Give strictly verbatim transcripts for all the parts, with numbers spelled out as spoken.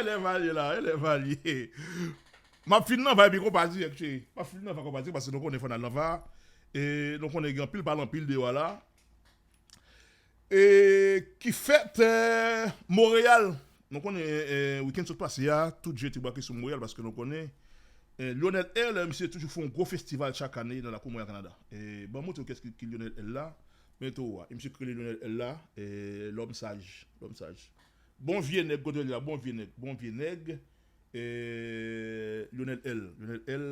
Lè valye la, lè valye. M ap fin nan va epi konpa dirèk, cheri. M ap fin nan va konpa dirèk, paske nou konnen fò n al nan va. E nou konnen gen anpil pale anpil deyò a la. E ki fèt, eh, Monreyal. Nou konnen, eh, wikenn sot pase a, tout je te brake sou Monreyal, paske nou konnen, eh, Lionel L, misye toujou fè yon gwo festival chak ane nan lakou Monreyal Kanada. E ban m montre w kiyès ki, ki Lionel L la. Men tou a, e misye ki rele Lionel L la, eh, lòm saj, lòm saj. Bon vye nèg, kote l ye la, bon vye nèg, bon vye nèg. Eh, Lionel L. Lionel L,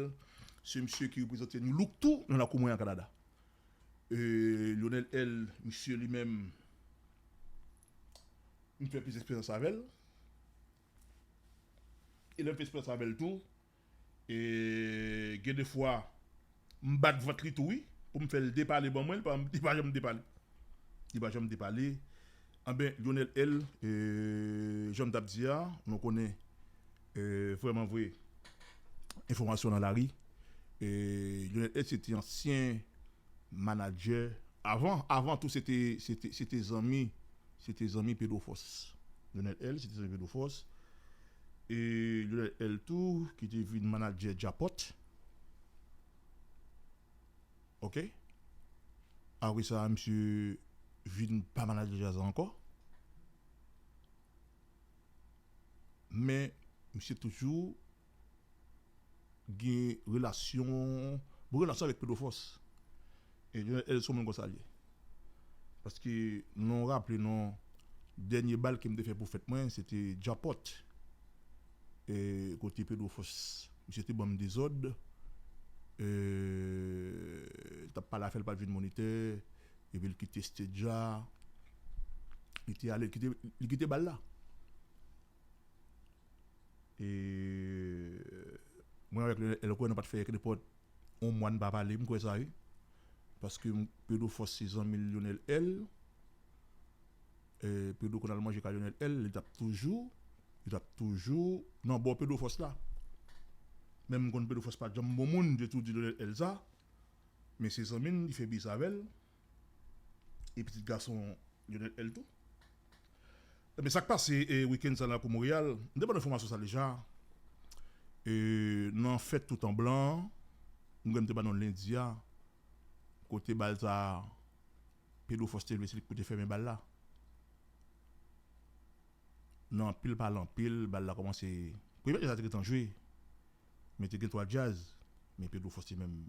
se misye ki reprezante New Look tou nan lakou Monreyal Kanada. Eh, Lionel L, misye li menm, m fè plis eksperyans avè l. E lè m fè eksperyans avè l tou, e gen de fwa, m bat vant li tou, wi, pou m fè l depale ban mwen, li pa, li pa janm depale. Li pa janm depale. Anben, Lionel L, eh, jan m t ap di a, nou konnen, eh, vrèman vre, enfòmasyon nan lari. Eh, Lionel L, se te ansyen manadjè. Avan, avan tou, se te, se te, se te zanmi, se te zanmi Pedro Force. Lionel L, se te zanmi Pedro Force. E Lionel L tou, ki te vin manadjè Djapòt. Ok? Apre sa, misye vin pa manadjè Djaz la ankò. Men, misye toujou gen relasyon, bon relasyon avèk Pedro Force. E Lionel L se yon moun konsa l ye. Paske nou raple nou, dènye bal ke m te fè pou fèt mwen, se te Djapòt. E kote Pedro Force, misye te ban m dezòd. E, l t ap pale afè l, pral vin monitè. Epi l kite stage la. Li te ale, li kite, li kite bal la. E mwen avèk Lionel L, kwè nou pa t fè nenpòt yon mwa n pa pale, m kwè sa wi. Paske m, Pedro Force se zanmi Lionel L. E Pedro konn al manje kay Lionel L, li t ap toujou, li t ap toujou nan bò Pedro Force la. Menm m konn Pedro Force pa t janm bon moun, m te tou di Lionel L sa. Men se zanmi n, li fè biznis avè l. E pitit gason Lionel L tou. Men sa k pase, e, wikenn sa nan lakou Monreyal, m te ba nou enfòmasyon sa deja. E, nan fèt tout an blan, m kwè m te ba nou lendi a, kote bal sa, Pedro Force te leve, se li k pou te fèmen bal la. Nan anpil pale anpil, bal la kòmanse. Premye djaz la te gentan jwe, men te gen twa djaz. Men Pedro Force li menm,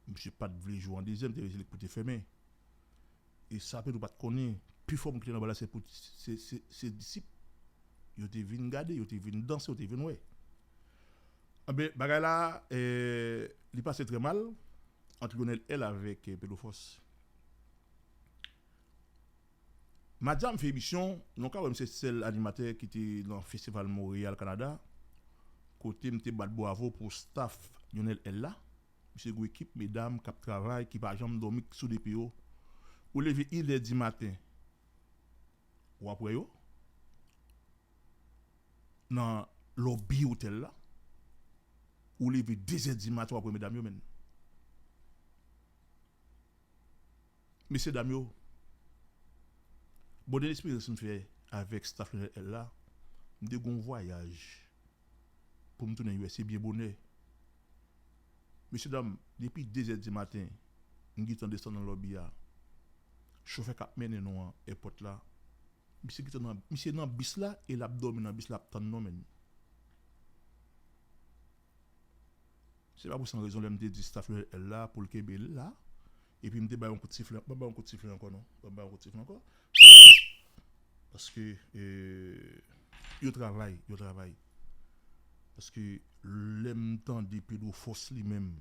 misye pa t vle jwe an dezyèm, te vle se li k pou te fèmen. E sa Pedro pa t konnen, pifò moun ki te nan bal la se pou, se, se, se disip. Yo te vin gade, yo te vin danse, yo te vin wè. Anben, bagay la, eh, li pase trè mal ant Lionel L avèk, eh, Pedro Force. Madi a m fè emisyon, nou ka wè m se sèl animatè ki te nan festival Montréal, Kanada, kote m te bat bwavo pou staff Lionel L la. Misye gwo ekip medam k ap travay, ki pa janm dòmi sou de pye yo. Ou leve inè di maten, w ap wè yo nan lòbi otèl la. Ou leve dezè di maten, w ap wè medam yo, menn. Mesye dam yo, bon, dènye eksperyans m fè avèk staff Lionel L la, m te gon vwayaj pou m tounen U S A byen bonè. Mesye dam, depi dezè di maten, m gentan desann nan lòbi a. Chofè k ap mennen nou an èpòt la, misye gentan nan, misye nan bis la e l ap dòmi nan bis la, ap tann nou, menn. Se pa pou san rezon lè m te di staff Lionel L la pou l kenbe l la. Epi m te bay yon kout sifle, m pa bay yon kout sifle ankò non. M pa bay yon kout sifle ankò. Paske, eh, yo travay, yo travay. Paske lè m tande Pedro Force li menm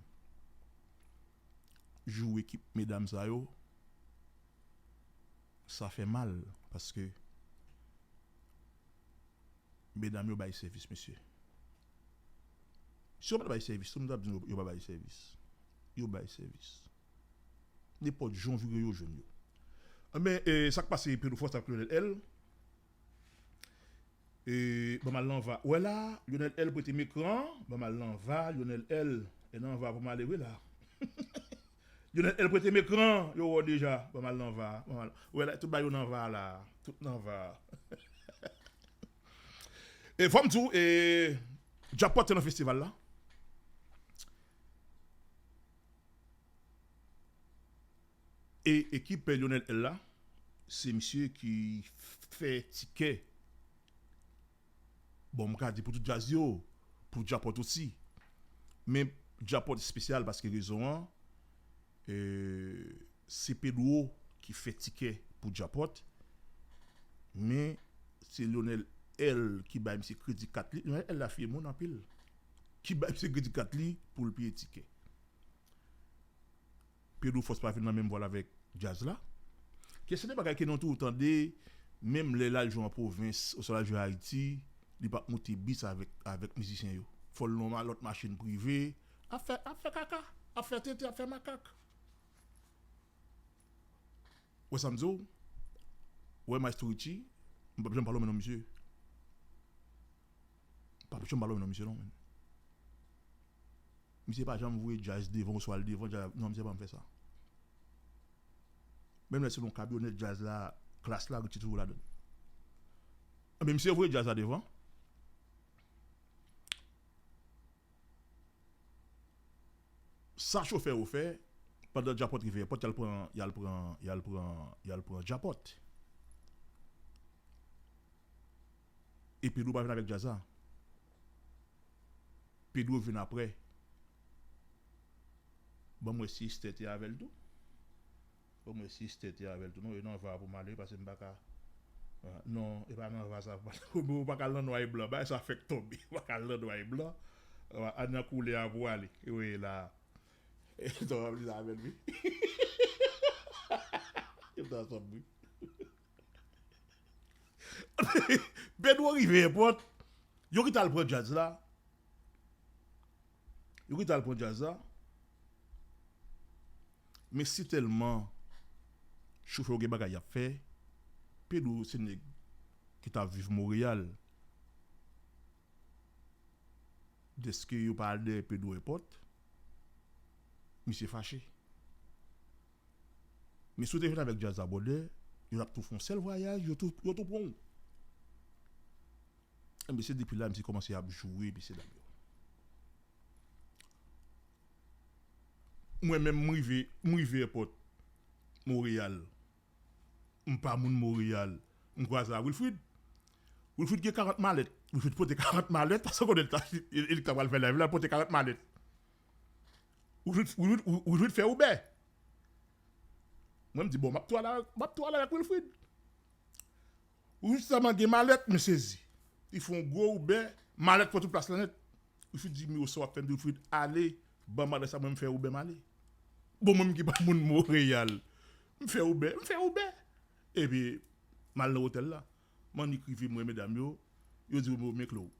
joure ekip medam sa yo, sa fè mal. Paske medam yo bay sèvis, mesye. Si yo pa t bay sèvis, tout moun t ap di nou yo pa bay sèvis. Yo bay sèvis. Nenpòt jan w vire yo, jwenn yo. Enben, e, sa k pase Pedro Force ak Lionel L. E, ban m al nan va. Ou wè la, Lionel L prete m ekran an. Ban m al nan va, Lionel L. E nan va pou m ale, wi la. Lionel L prete m ekran an, yo wè w deja. Ban m al nan va. Ban m al. Ou wè la, tout bagay yo nan va la. Tout nan va. E fò m di w, e, Djapòt te nan festival la. E ekip Lionel L la, se misye ki fè tikè. Bon, m ka di pou tout djaz yo, pou Djapòt osi. Men Djapòt espesyal paske rezon an, e, se Pedro ki fè tikè pou Djapòt. Men se Lionel L ki bay misye kredi kat li. Lionel L la fye moun anpil. Ki bay misye kredi kat li pou l peye tikè. Pedro Force pa vin nan menm vwal avèk djaz la. Kesyon de bagay ke nou toujou tande, menm lè l al jwe an pwovens, oswa l al jwe Ayiti, li p ap moute bis avèk, avèk mizisyen yo. Fò l nan yon lòt machin prive, ap fè, ap fè kaka, ap fè tenten, ap fè makak. Wè sa m di w? Wè Maestro Richie, m p ap janm pale w men non, misye. M p ap janm pale w men non, misye non, men. Misye pa janm voye djaz devan oswa l devan djaz. Non, misye pa janm fè sa. Menm lè se nan kabyonèt djaz la, klas la, Richie toujou ladan l. Enben, misye voye djaz la devan. Sa chofè yo fè, pandan Djapòt rive èpòt, y al pran, y al pran, y al pran, y al pran Djapòt. E Pedro pa vin avèk djaz la. Pedro vin apre. Ban m wè si Esther te avè l tou. Ban m wè si Esther te avè l tou. Non, e nan va pou m ale, paske m pa ka. Ah, non, e pa nan va sa pou m ale. Ou pa ka al nan nwa e blan. Bagay sa fèk tonbe. Ou pa ka al nan nwa e blan. Ah, al nan koulè a pou w ale. Wi, la. E, sa w ap li sa avè l, wi. E, sa, sa, wi. Pedro rive èpòt. Yo kite al pran djaz la. Yo kite al pran djaz la. Men si tèlman chofè yo gen bagay y ap fè, Pedro se nèg ki t ap viv Monreyal. Dèske yo pa al dèyè Pedro èpòt, misye fache. Men si w te vin avèk djaz la, brother, yo t ap tou fè yon sèl vwayaj, yo tou, yo tou pran w. Enben, se depi la, misye kòmanse ap joure, mesye dam yo. Mwen menm, m rive, m rive èpòt Monreyal. M pa moun Monreyal. M kwaze ak Wilfrid. Wilfrid gen karant malèt. Wilfrid pote karant malèt, paske konnen l ta, e, e li ta pral fè live la, pote karant malèt. Wilfrid, Wilfrid, Wilfrid fè Uber. Mwen, m di, bon, m ap tou ale, m ap tou ale avèk Wilfrid. Ou jisteman gen malèt, m sezi. Li fè yon gwo Uber, malèt pran tout plas la nèt. Ou fin di, "Miro, sa w ap fè m?" M di, "Ou fin ale, ban m adrès la, mwen m fè Uber m ale." Bon, mwen m ki pa moun Monreyal. M fè Uber, m fè Uber. Epi, m al nan otèl la. M annik rive, m wè medam yo, yo di m, "Yo, men kle w."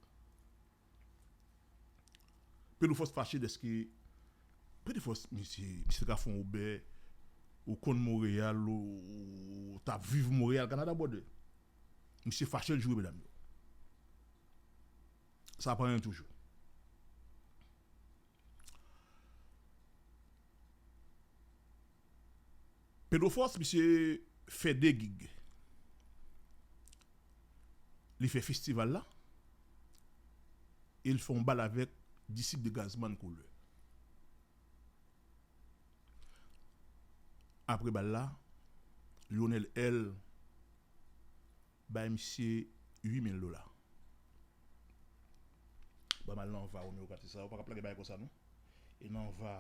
Pedro Force fache dèske Pedro Force, misye, misye ka fè yon Uber, ou konn Monreyal, ou, ou t ap viv Monreyal, Kanada, brother. Misye fache, l joure medam yo. Sa pa anyen toujou. Pedro Force, misye fè de gig. Li fè festival la. E l fè yon bal avèk Disip de Gazman Koulè. Apre bal la, Lionel L bay misye uit mil dola. Ban m al nan va, Romeo Katisa, ou pa ka plage bagay konsa, non. E nan va,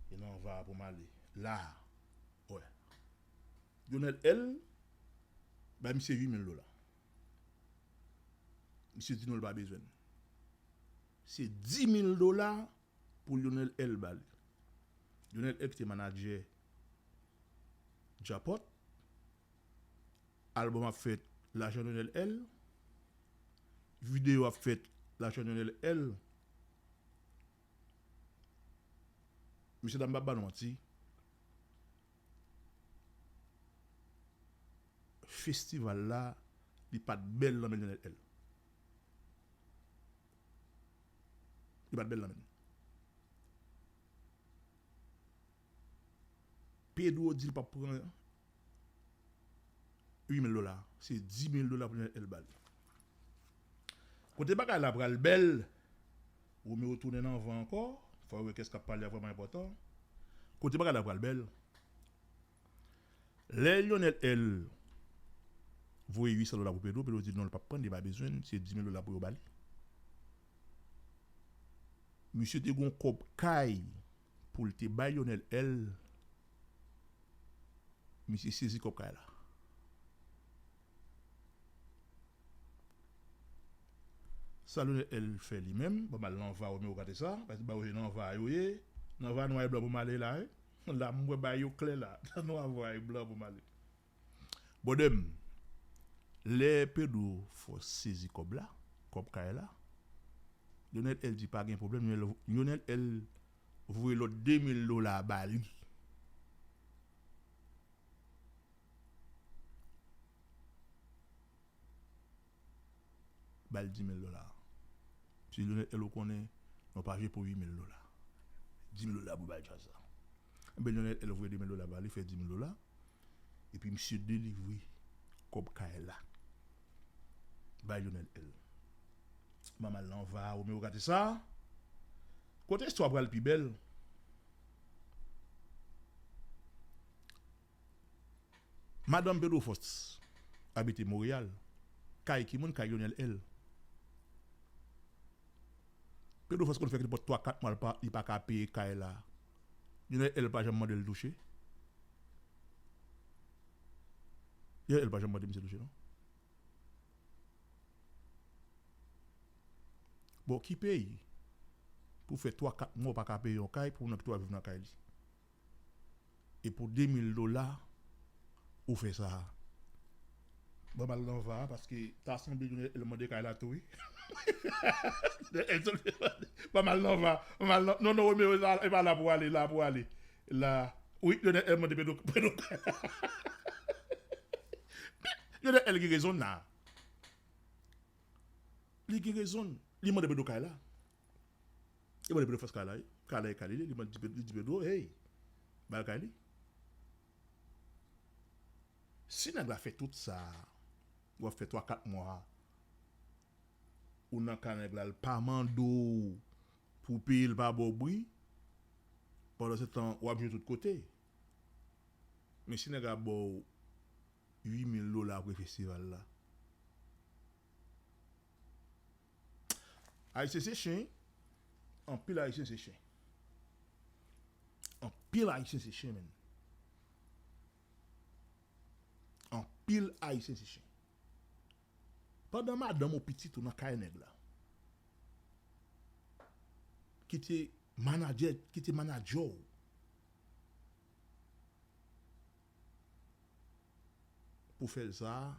e nan va pou m ale. La, wè. Lionel L bay misye uit mil dola. Misye di non, l pa bezwen l. Se dis mil dola pou Lionel L ba li. Lionel L ki te manadjè Djapòt. Album ap fèt, lajan Lionel L. Videyo ap fèt, lajan Lionel L. Mesye dam, m p ap ba nou manti. Festival la, li pa t bèl nan men Lionel L. Li pa t bèl nan men l. Pedro di l p ap pran uit mil dola. Se dis mil dola pou Lionel L ba li. Kote bagay la pral bèl, Romeo tounen nan van ankò, fò yo wè kiyès k ap pale a vrèman enpòtan. Kote bagay la pral bèl, lè Lionel L voye uit san dola pou Pedro, Pedro di non, li p ap pran, li pa bezwen l, se dis mil dola pou yo ba li. Misye te gon kòb kay pou l te bay Lionel L. Misye sezi kòb kay la. Sa Lionel L fè li menm, ban m al nan va, Romeo gade sa, paske ba yo se nan va yo ye. Nan va nwa e blan pou m ale la, wi. La, m wè ba yo klè la. Nan nwa, nwa e blan pou m ale. Bòdè m, lè Pedro Fòs sezi kòb la, kòb kay la, Lionel L di pa gen pwoblèm, Lionel, Lionel L voye lòt de mil dola ba li. Ba l dis mil dola. Misye Lionel L, ou konnen, nou pa jwe pou uit mil dola. Dis mil dola pou bay djaz la. Enben, Lionel L voye de mil dola ba li, fè dis mil dola. Epi misye delivre kòb kay la bay Lionel L. Ban m al nan va, Romeo gade sa. Kote istwa pral pi bèl? Madanm Pedro Fòs abite Monreyal. Kay ki moun? Kay Lionel L. Pedro Fòs konn fè nenpòt twa, kat mwa, li pa, li pa ka peye kay la. Lionel L pa janm mande l touche. Lionel L pa janm mande misye touche, non. Bon, ki peyi pou fè twa, kat mwa ou pa ka peye yon kay pou moun nan kite w ap viv nan kay li? E pou de mil dola, ou fè sa a. Ban m al nan va, paske ta sanble Lionel L mande kay la tou, wi. Ban m al nan va. Ban m al nan, non, non, Romeo, e pa la pou ale, la pou ale. La, wi, Lionel L mande Pedro, Pedro kay la. Lionel L gen rezon la. Li gen rezon. Li mande Pedro kay la. Li mande Pedro Fòs kay la, wi. Kay la e kay li, li mande, li di Pedro, hey, ba l kay li. Si nèg la fè tout sa, w ap fè twa, kat mwa, ou nan kay nèg la, l pa mande w pou w peye l pa ba w bri, pandan se tan, w ap jwe tout kote. Men si nèg la ba w uit mil dola apre festival la. Ayisyen se chen, wi. Anpil Ayisyen se chen. Anpil Ayisyen se chen, menn. Anpil Ayisyen se chen. Pandan madanm ou pitit ou nan kay nèg la, ki te manadjè, ki te manadjè w, pou fè l sa a.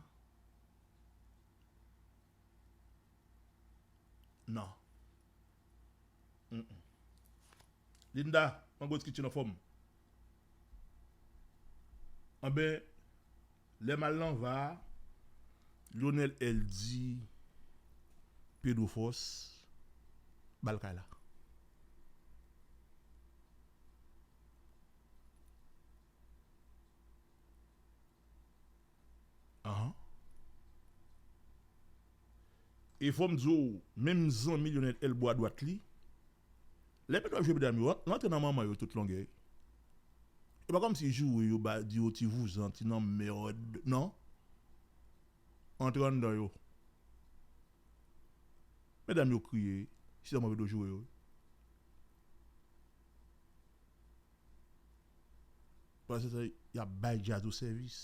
Non. Mm-mm. Linda, Mango Kitchen anfòm? Anben, lè m al nan va a, Lionel L di Pedro Fòs, ba l kay la. Ahan. E fò m di w, menm zanmi Lionel L bwa dwat li, lè Pedro ap jwe medam yo, l antre nan manman yo tout longè. E pa kòmsi joure yo ba, di yo ti vouzan, ti nan mèd, non. Antre anndan yo. Medam yo kriye, si sèlman Pedro joure yo. Paske sa, y ap bay djaz ou sèvis.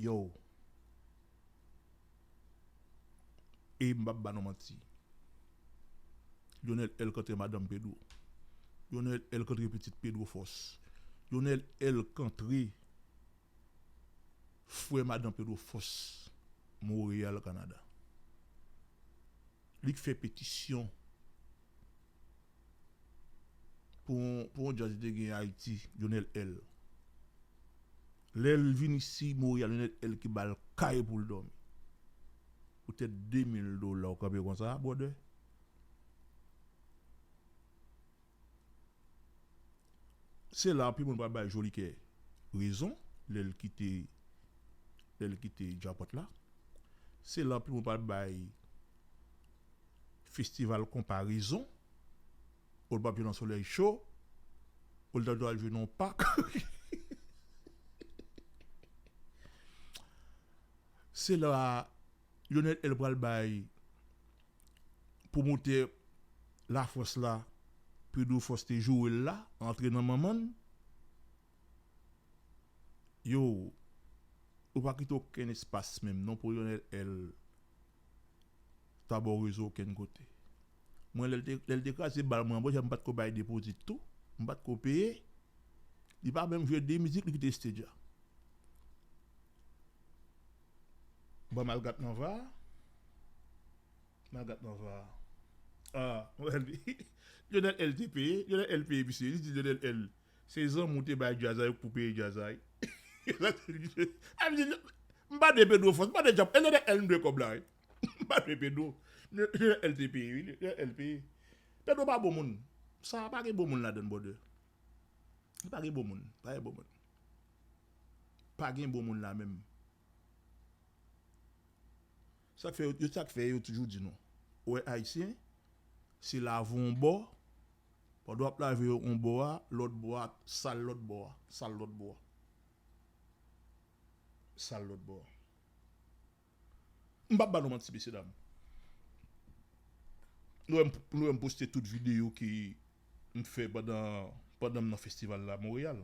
Yo. E m p ap ba nou manti. Lionel L kontre madanm Pedro. Lionel L kontre pitit Pedro Fòs. Lionel L kontre frè madanm Pedro Fòs, Monreyal, Kanada. Li k fè petisyon pou yon, pou yon djaz li te gen Ayiti, Lionel L. Lè l vin isi, Monreyal, Lionel L ki ba l kay pou l dòmi. Poutèt de mil dola, w kanpe konsa, brother. Se la anpil moun pral bay Jolikè rezon lè l kite, lè l kite Djapòt la. Se la anpil moun pral bay festival konpa rezon. Ou l p ap jwe nan solèy cho. Ou l ta dwe al jwe nan yon pak. Se la Lionel L pral bay pwomotè Lafrans la, Pedro Force te joure l la, antre nan manman l. Yo, ou pa kite okenn espas menm non pou Lionel L ta ba w rezon okenn kote. Mwen, lè l te, lè l te kraze bal mwen an, bon, jan m pa t ko bay depozit tou, m pa t ko peye. Li pa menm jwe de mizik, li kite stage la. Ban m al gad nan va. M al gad nan va. Ah, Lionel L te peye, Lionel L peye misye. Li di Lionel L, se zanmi w te bay djaz la, yo pou peye djaz la. M pa de Pedro Force, m pa de Djapòt. E Lionel L m dwe kòb la, wi. M pa dwe Pedro. Lionel L te peye, wi. Lionel L peye. Pedro pa bon moun. Sa pa gen bon moun ladan, brother. Pa gen bon moun. Pa gen bon moun. Pa gen bon moun la menm. Sa k fè yo, yo, sa k fè yo toujou di nou, ou wè Ayisyen, se lave yon bò, pandan w ap lave yon bò a, lòt bò a, sal lòt bò a, sal lòt bò a. Sal lòt bò a. M p ap ba nou manti, mesye dam. Nou wè m, nou wè m poste tout videyo ke m fè pandan, pandan m nan festival la Monreyal.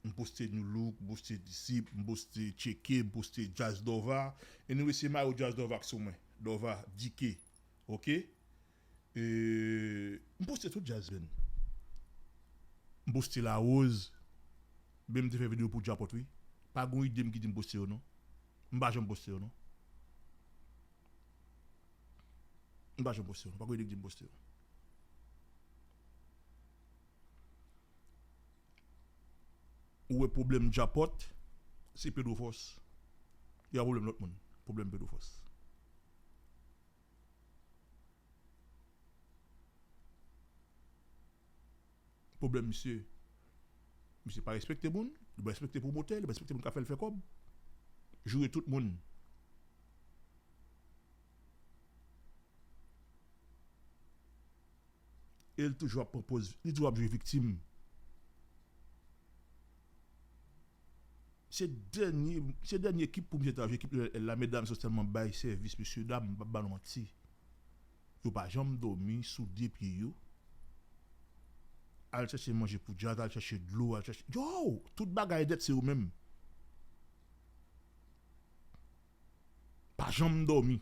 M poste Nu Look, m poste Disip, m poste Tcheke, m poste Djaz Dòva. Anyway, se mayo Djaz Dòva k sou mwen. Dòva, D K. Ok? E, m poste tout djaz, man. M poste Larose. Men m te fè videyo pou Djapòt, wi. Pa gon ide m ki di m poste yo, non. M pa janm poste yo, non. M pa janm poste yo, non. Pa gon ide ki di m poste yo. Ou wè pwoblèm Djapòt, se Pedro Force. Li pa pwoblèm lòt moun. Pwoblèm Pedro Force. Pwoblèm misye, misye pa respekte moun, li pa respekte pwomotè, li pa respekte moun k ap fè l fè kòb. Joure tout moun. E l toujou ap pran pòz, li toujou ap jwe viktim. Se dènye, se dènye ekip pou misye ta jwe, ekip L la, medam yo tèlman bay sèvis, mesye dam, m p ap ba nou manti. Yo pa janm dòmi sou de pye yo. Al chèche manje pou djaz, al chèche dlo, al chèche, yo, tout bagay nèt se yo menm. Pa janm dòmi.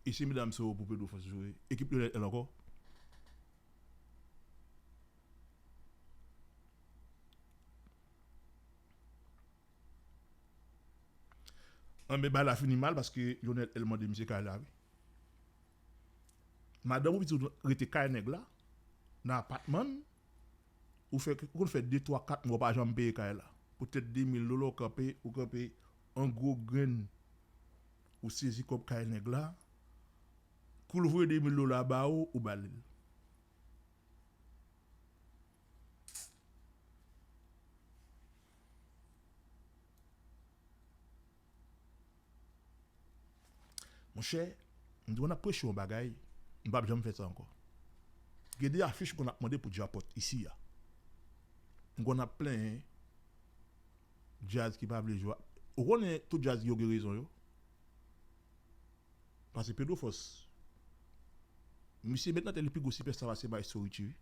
E se medam sa yo pou Pedro Force joure. Ekip Lionel L ankò. Anben, bagay la fini mal paske Lionel L mande misye kay la, wi. Madanm ou pitit ou rete kay nèg la, nan apatman l, ou fè, ou konn fè de, twa, kat mwa w pa janm peye kay la. Poutèt de mil dola w kanpe, ou kanpe an gwo grenn, ou sezi kòb kay nèg la. Kou l voye de mil dola ba ou, ou ba l li. Monchè, m di w, n ap preche yon bagay, m p ap janm fè sa ankò. Gen de afich m konn ap mande pou Djapòt isi a. M konn ap plenyen djaz ki pa vle jwe. Ou konnen tout djaz yo gen rezon yo. Pase Pedro Force. Misye met nan tèt li pi gwo sipèsta pase Maestro Richie, wi.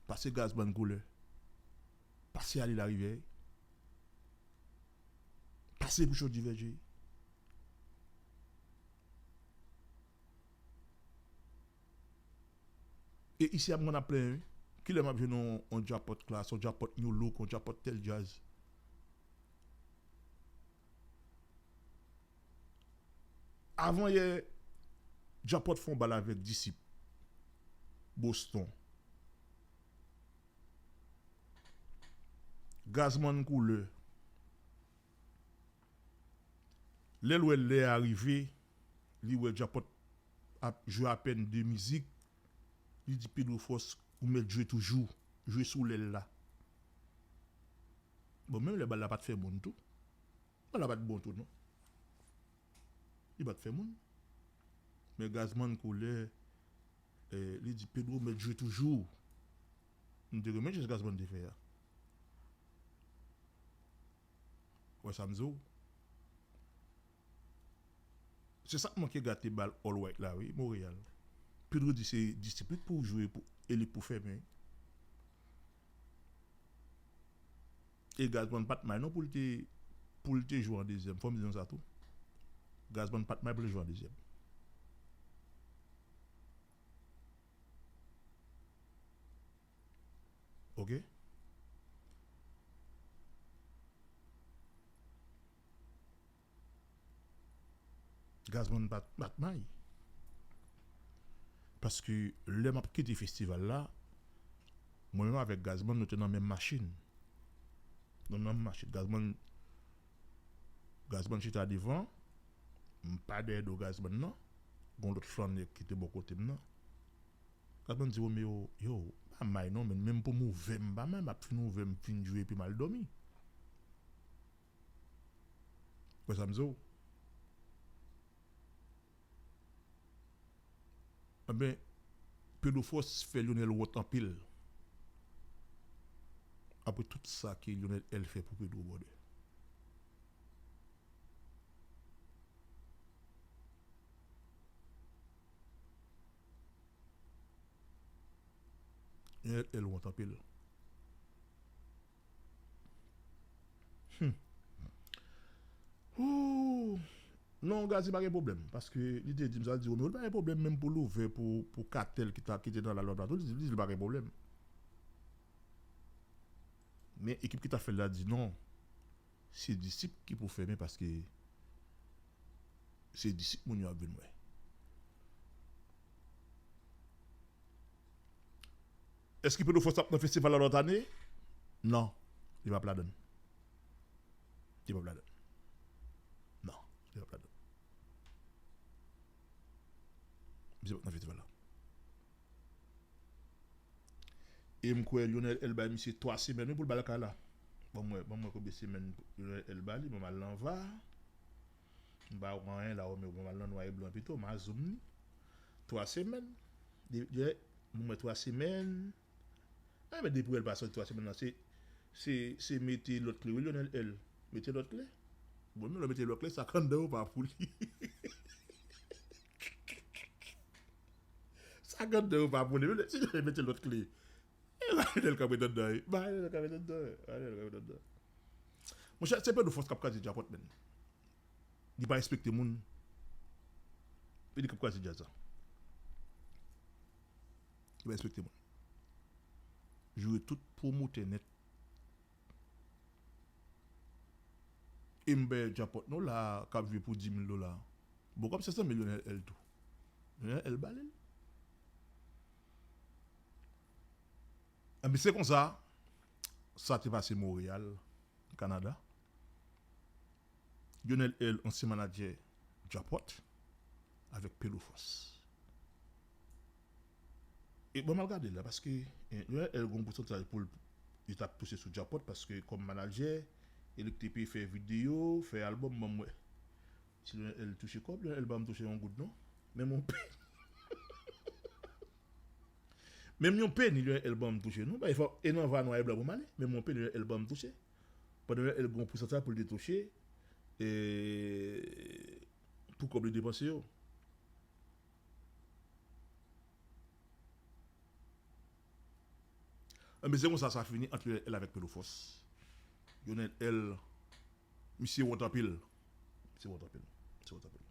Pase Gazman Koulè. Pase Ale Larivyè. Pase Pouchon Divèje. E isi a m konn ap plenyen, wi. Kilè m ap jwenn yon, yon Djapòt Klass, yon Djapòt Nu Look, yon Djapòt tèl djaz? Avan yè, Djapòt fè yon bal avèk Disip, Boston, Gazman Koulè. Lè l wè lè a rive, li wè Djapòt ap jwe apèn de mizik, li di Pedro Force, ou mèt jwe toujou, jwe sou lèl la. Bon, menm lè bal la pa t fè moun tou. Bal la pa t bon tou, non. Li pa t fè moun. Men Gazman kolè, eh, li di Pedro mèt jwe toujou. M te renmen jan Gazman te fè a. Wè sa m di w. Se sa k manke gate bal All White la, wi, Montréal. Pedro di se disip li k pou jwe pou, e li k pou fèmen. E Gazman pa t may non pou l te, pou l te jwe an dezyèm. Fò m di nou sa tou. Gazman pa t may pou l jwe an dezyèm. Ok? Gazman pa t, pa t may. Paske lè m ap kite festival la, mwen menm avèk Gazman, nou te nan menm machin. Nou nan menm machin. Gazman, Gazman chita devan, m pa dèyè do Gazman nan, gon lòt flannè ki te bò kote m nan. Gazman di Romeo, yo, pa may non, men menm pou m ouvè m pa may, m ap fin ouvè m fin jwe epi m al dòmi. Wè sa m di w? Enben, Pedro Force fè Lionel wont anpil. Apre tout sa ke Lionel L fè pou Pedro, brother. Lionel L wont anpil. Hmm. Ooh. Non, Gazi pa gen pwoblèm. Paske li te di m sa, li di Romeo, li pa gen pwoblèm menm pou l ouvè pou, pou Katèl ki ta, ki te nan la lòt plato. Li di, li di li pa gen pwoblèm. Men ekip ki ta fè l la di non. Se disip ki pou fèmen paske se disip moun yo ap vin wè. Èske Pedro Force ap nan festival la lòt ane? Non, li p ap ladann. Li p ap ladann. Non, li p ap ladann. Misye p ap nan festival la. E m kwè Lionel L bay misye twa semèn wi pou l ba l kay la. Ban m wè, ban m wè konbyen semèn Lionel L ba li, ban m al nan va. M pa wè anyen la, men ban m al nan nwa e blan pito, m a zoom li. Twa semèn. De, de, ban m wè twa semèn. A, men depi w wè l pa sòti twa semèn nan, se, se, se mete lòt kle, wi, Lionel L. Mete lòt kle. Bon, men lè w mete lòt kle, sa k anndan yo pa pou li. Sa k anndan yo pa pou li. Men si Lionel mete lòt kle, e ba Lionel k ap ret anndan, wi. Ba Lionel k ap ret anndan, wi. Ba Lionel k ap ret anndan. Monchè, se Pedro Force k ap kraze djapòt, menn. Li pa respekte moun. E li k ap kraze djaz la. Li pa respekte moun. Joure tout pwomotè nèt. E m bay djapòt nou la, k ap jwe pou di mil dola. Bon, kòm se zanmi Lionel L tou. Lionel L ba li l. Enben, se konsa, sa te pase Montréal, Kanada. Lionel L, ansyen manadjè Djapòt, avèk Pedro Force. E bon, m al gade la, paske, eh, Lionel L gon pousantaj pou l, li t ap touche sou Djapòt, paske kòm manadjè, e li k te peye fè videyo, fè albòm, ban m wè. Si Lionel L touche kòb, Lionel L pa janm touche yon goud, non. Menm yon peni. Menm yon peni, Lionel L pa janm touche, non. Bay fò, e nan va nwa e blan pou m ale. Menm yon peni, Lionel L pa janm touche. Pandan Lionel L gon pousantaj pou l te touche, e, pou kòb li depanse yo. Enben, se konsa sa fini ant Lionel L avèk Pedro Force. Lionel L, misye wont anpil. Misye wont anpil. Misye wont anpil.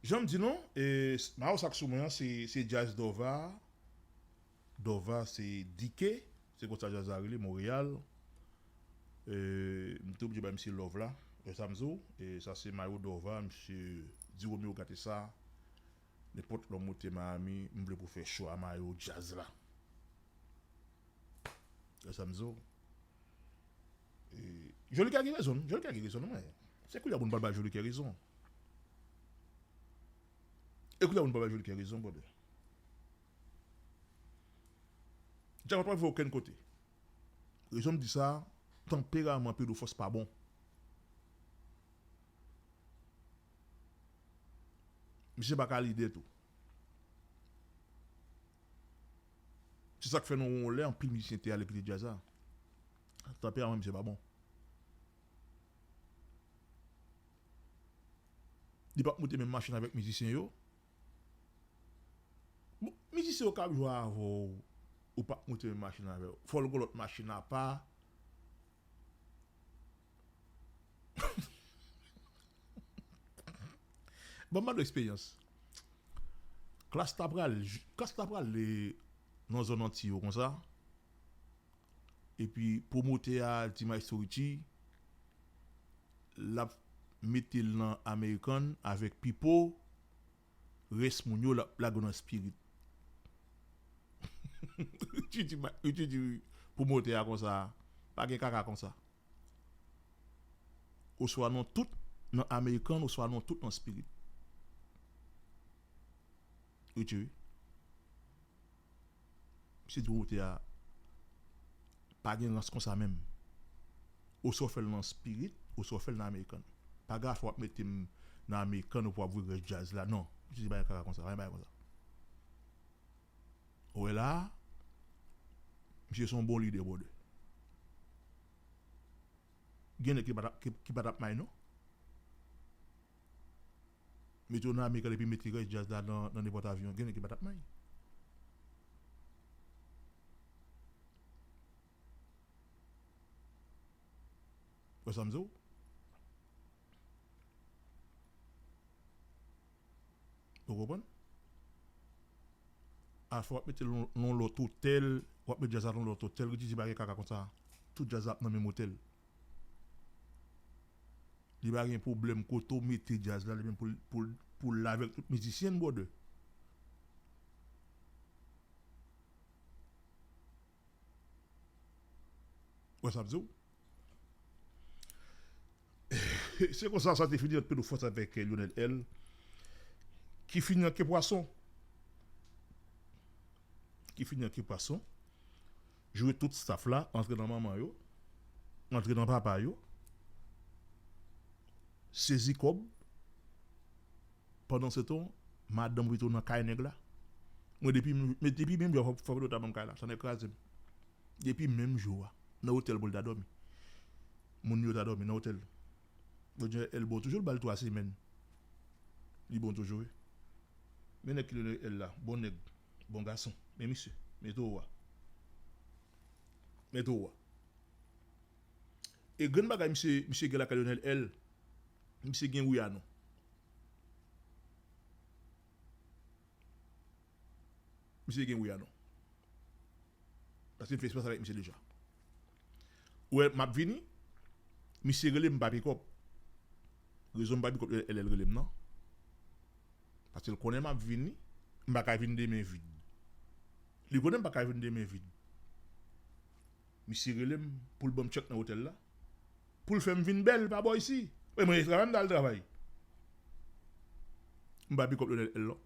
Jan m di nou, e, mayo sa k sou mwen an, se, se djaz Dòva. Dòva, se D K. Se konsa djaz la rele, Montréal. E, m te oblije bay misye love la. E sa m di w, e sa se mayo Dòva, misye di Romeo gate sa. Nenpòt lè w moute Miami, m vle pou w fè cho a mayo djaz la. E sa m di w. E, Jolika gen rezon, Jolika gen rezon, non, mwen. Se kounye a pou n pral bay Jolicoeur rezon. E kounye a pou n pral bay Jolicoeur rezon, brother. Djak pa rive okenn kote. Rezon m di sa, tanperaman Pedro Force pa bon. Misye pa ka lidè tou. Se sa k fè nou wè anpil mizisyen te ale kite djaz la. Tanperaman misye pa bon. Li p ap monte menm machin avèk mizisyen yo. Bon, mizisyen yo k ap jwe avè w, ou p ap monte menm machin avè yo. Fò l gon lòt machin apa. Ban m ba nou eksperyans. Klass ta pral, Klass ta prale nan zòn Antiy yo konsa. Epi pwomotè a di Maestro Richie, l ap mete l nan American avèk Pipo, rès moun yo l ap lage yo nan Spirit. Richie di, Richie di pwomotè a konsa, pa gen kaka konsa. Oswa nou tout nan American, oswa nou tout nan Spirit. Richie, wi. Misye di pwomotè a, pa gen rans konsa menm. Oswa w fè l nan Spirit, oswa w fè l nan American. Pa gen afè w ap mete m nan American pou w ap voye rès djaz la. Non. Misye di pa gen kaka konsa, pa gen bagay konsa. Ou wè la, misye se yon bon lidè, brother. Gen nèg ki pa t ap, ki, ki pa t ap may, non. Mete w nan American epi mete rès djaz la nan, nan nenpòt avyon. Gen nèg ki pa t ap may. Wè sa m di w? Ou konprann? Afè w ap mete l nan, nan lòt otèl, w ap met djaz la nan lòt otèl, Richie di pa gen kaka konsa. Tout djaz la ap nan menm otèl. Li pa gen pwoblèm kote w mete djaz la, li menm pou l, pou l, pou l la avèk tout mizisyen l, brother. Wè sa m di w? Se konsa sa te fini ant Pedro Force avèk, eh, Lionel L. Ki fini an ke pwason. Ki fini an ke pwason. Jwe tout staff la, antre nan manman yo, antre nan papa yo, sezi kòb. Pandansetan, madanm rete nan kay nèg la. Mwen, depi, men depi menm jou a, fò, fò Pedro ta ban m kay la. Sa nèg kraze m. Depi menm jou a, nan otèl pou l ta dòmi. Moun yo ta dòmi nan otèl. Lionel L bon toujou, l ba l twa semèn. Li bon toujou, wi. Men nèg ki Lionel L la, bon nèg, bon gason. Men misye, mete w a. Mete w a. E grenn bagay misye, misye gen lakay Lionel L, misye gen wi a non. Misye gen wi a non. Paske m fè eksperyans avèk misye deja. Ou wè, m ap vini, misye rele m, m pa pikòp. Rezon m pa pikòp, L L rele m nan. Paske l konnen m ap vini, m pa ka vin de men vid. Li konnen m pa ka vin de men vid. Misye rele m pou l ban m tchèk nan otèl la. Pou l fè m vin bèl pa bò isi. E mwen, se travay m t al travay. M pa pikòp Lionel L non.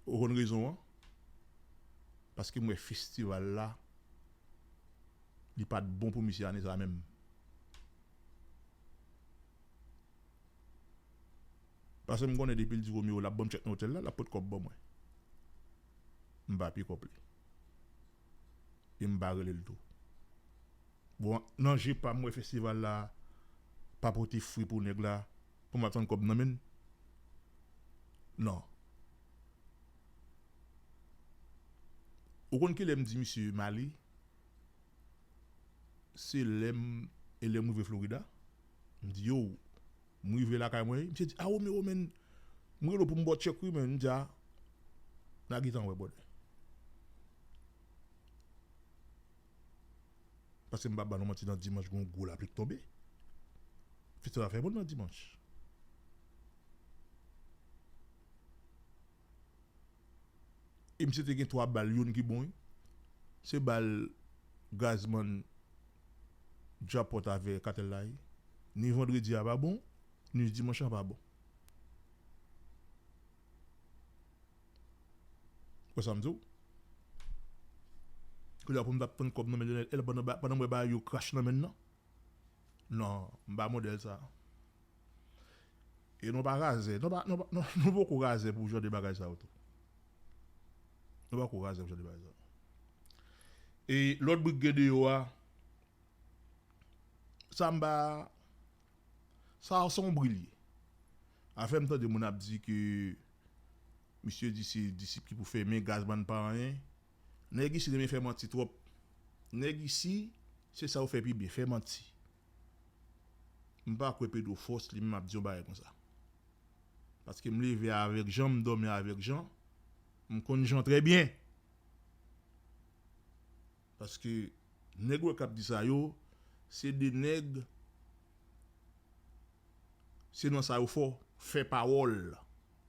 Ou konn rezon an? Paske m wè festival la, li pa t bon pou misye ane sa menm. Paske m konnen depi l di Romeo l ap ban m tchèk nan otèl la, l ap pot kòb ban mwen. M pa pikòp li. E m pa rele l tou. Bon, nan je pa m, wè festival la pa pote fwi pou nèg la, pou m ap tann kòb nan men l. Non. Ou konn kilè m di misye Mali? Se lè m, e lè m rive Florida, m di, yo, m rive lakay mwen, misye di, a, Romeo, men, m rele w pou m ba w tchèk, wi, men, m di, a, n a gentan wè, brother. Paske m pa ba nou manti, nan dimanch, gen yon gwo lapli k tonbe. Festival la fè bon nan dimanch. E misye te gen twa bal, youn ki bon, wi. Se bal Gazman Djapòt avè Katèl la, wi. Ni vandredi a pa bon, ni dimanch lan pa bon. Wè sa m di w? Kounye a pou m t ap pran kòb nan men Donald L pandan ba- pandan m wè bagay yo krache nan men l nan. Non, m pa modèl sa. E nou pa razè. Nou pa, nou pa, nou, nou poko razè pou jan de bagay sa yo tou. Nou poko razè pou jan de bagay sa yo. E lòt brik gen deyò a, sa m pa, sa se yon bri l ye. Afè m tande moun ap di ke misye di se disip ki pou fèmen, Gazman pa anyen. Nèg isi renmen fè manti twòp. Nèg isi, se sa yo fè pi byen, fè manti. M pa kwè Pedro Fòs li menm ap di yon bagay konsa. Paske m leve avèk Jan, m dòmi avèk Jan, m konn Jan trè byen. Paske nèg ou wè k ap di sa yo, se de nèg, se nan sa yo fò, fè pawòl.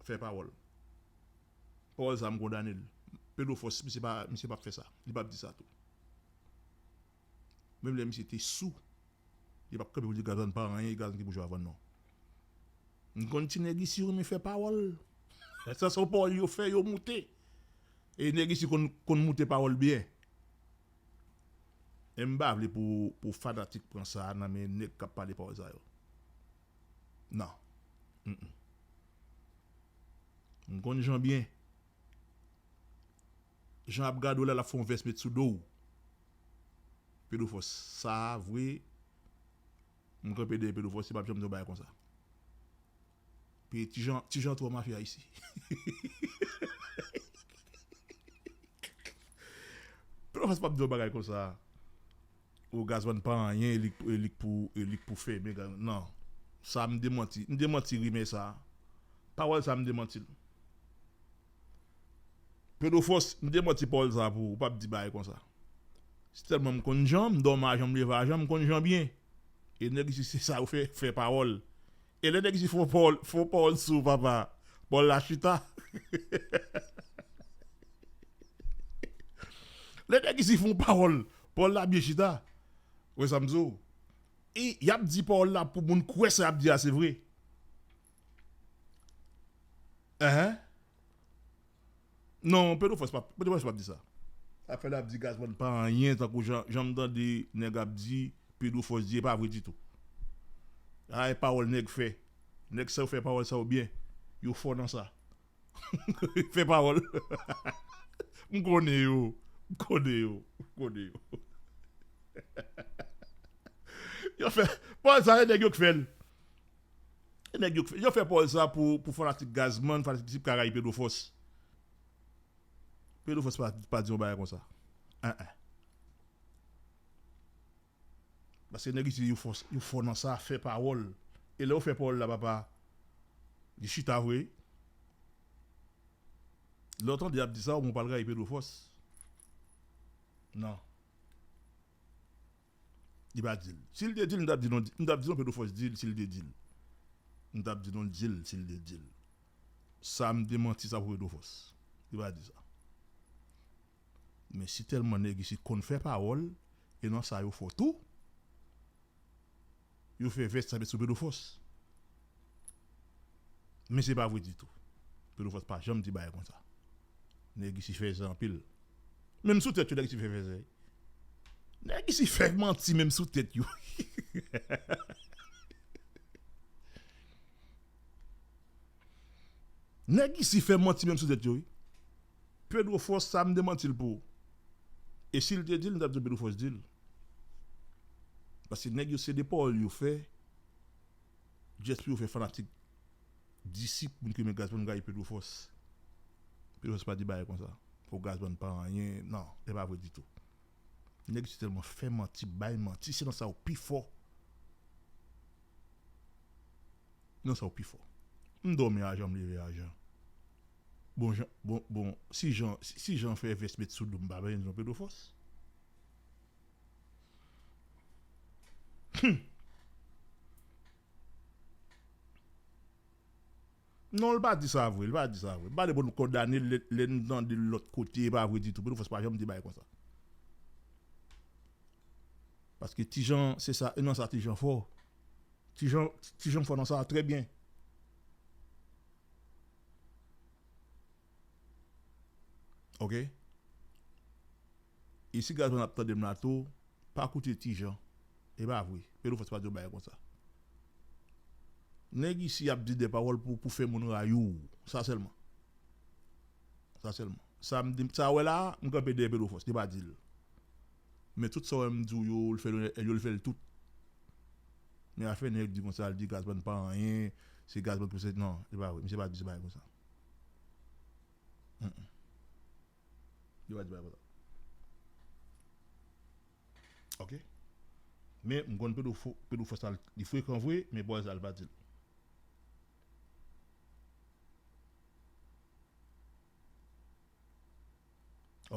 Fè pawòl. Pawòl sa m kondane l. Pedro Fòs, misye pa, misye p ap fè sa. Li p ap di sa tou. Menm lè misye te sou, li p ap kanpe pou l di Gazman pa anyen, e Gazman ki pou jwe avan l non. M konn ti nèg isi renmen fè pawòl. Sa se yon pawòl yo fè, yo moute. E nèg isi konn, konn moute pawòl byen. E m pa vle pou, pou fanatik pran sa nan men nèg k ap pale pawòl sa yo. Non. Mm-mm. M konn Jan byen. Jan ap gade w la, l ap fè yon vès met sou do w. Pedro Fòs, sa a vre, m kanpe dèyè Pedro Fòs, li p ap janm di yon bagay konsa. Pi Ti Jan, Ti Jan twò mafya isi. Pedro Fòs p ap di yon bagay konsa. Ou Gazman pa anyen, e li, e li k pou, e li k pou fèmen Gazman. Non. Sa m demanti. M demanti rimè sa. Pawòl sa m demanti l. Pedro Fòs, m demanti pawòl sa pou ou, ou p ap di bagay konsa. Se tèlman m konn Jan, m dòmi a Jan, m leve a Jan, m konn Jan byen. E nèg isi se sa yo fè, fè pawòl. E lè nèg isi fè yon pawòl, fè yon pawòl sou ou papa, pawòl la chita. Lè nèg isi fè yon pawòl, pawòl la byen chita. Ou wè sa m di w? E y ap di pawòl la pou moun kwè sa y ap di a se vre. Enhen. Non, Pedro Fòs p ap, Pedro Fòs p ap di sa. Afè l ap di Gazman pa anyen, tankou jan, jan m tande nèg ap di Pedro Fòs di, e pa vre ditou. A, e pawòl nèg fè. Nèg sa yo fè pawòl sa yo byen. Yo fò nan sa. Fè pawòl. M konnen yo. M konnen yo. M konnen yo. Yo fè pawòl sa, e nèg yo k fè l. E nèg yo k fè, yo fè pawòl sa pou, pou fanatik Gazman, fanatik disip ka rayi Pedro Fòs. Pedro Fòs pa, pa di yon bagay konsa. Enhen. Paske nèg isi yo fò, yo fò nan sa, fè pawòl. E lè yo fè pawòl la, papa, li chita vre. Lè w tande y ap di sa, ou pral rayi Pedro Fòs. Non. Li pa di l. Si l te di l, m t ap di non, m t ap di non Pedro Fòs di l, si l te di l. M t ap di non di l, si l te di l. Sa m demanti sa pou Pedro Fòs. Li pa di sa. Men si tèlman nèg isi konn fè pawòl, e nan sa yo fò tou, yo fè vès sa met sou Pedro Fòs. Men se pa vre ditou. Pedro Fòs pa janm di bagay konsa. Nèg isi fè zè anpil. Menm sou tèt yo, nèg isi fè, fè zè. Nèg isi fè manti menm sou tèt yo. Nèg isi fè manti menm sou tèt yo, wi. Pedro Fòs, sa m demanti l pou ou. E si l te di l, m t ap di w Pedro Fòs di l. Paske nèg yo se de pawòl yo fè, jès pou yo fè fanatik, disip, moun ki renmen Gazman rayi Pedro Fòs. Pedro Fòs pa di bagay konsa. Pou Gazman pa anyen, non, e pa vre ditou. Nèg isi tèlman fè manti, bay manti, se nan sa yo pi fò. Nan sa yo pi fò. M dòmi a Jan, m leve a Jan. Bon, Jan, bon, bon, si Jan, si, si Jan fè vès met sou do m, m pa bezwen di non Pedro Fòs. Hum. Non, l pa di sa vre, l pa di sa vre. M pa de pou n kondane l, lè, lè n tande l lòt kote, e pa vre ditou. Pedro Fòs pa janm di bagay konsa. Paske Ti Jan, se sa, e nan sa Ti Jan fò. Ti Jan, Ti Jan fò nan sa trè byen. Ok. E si Gazman ap tande m la tou, pa koute Ti Jan. E pa vre. Pedro Fòs pa di yon bagay konsa. Nèg isi ap di de pawòl pou, pou fè moun rayi w. Sa sèlman. Sa sèlman. Sa m di, sa w wè la, m kanpe dèyè Pedro Fòs. Li pa di l. Men tout sa w wè m di w yo, l fè l, yo l fè l tout. Men afè nèg di konsa, l di Gazman pa anyen, se Gazman ki pou se, non, li pa vre. Misye pa di se bagay konsa. Mm, mm. Yo pa di bagay konsa. Ok? Men m konn Pedro Fo-, Pedro Fòs la, li frekan vre, men bòz la, l pa di l.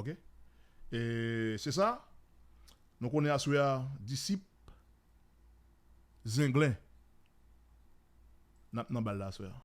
Ok? E se sa. Nou konnen aswè a, Disip Zenglen. N ap nan bal la aswè a.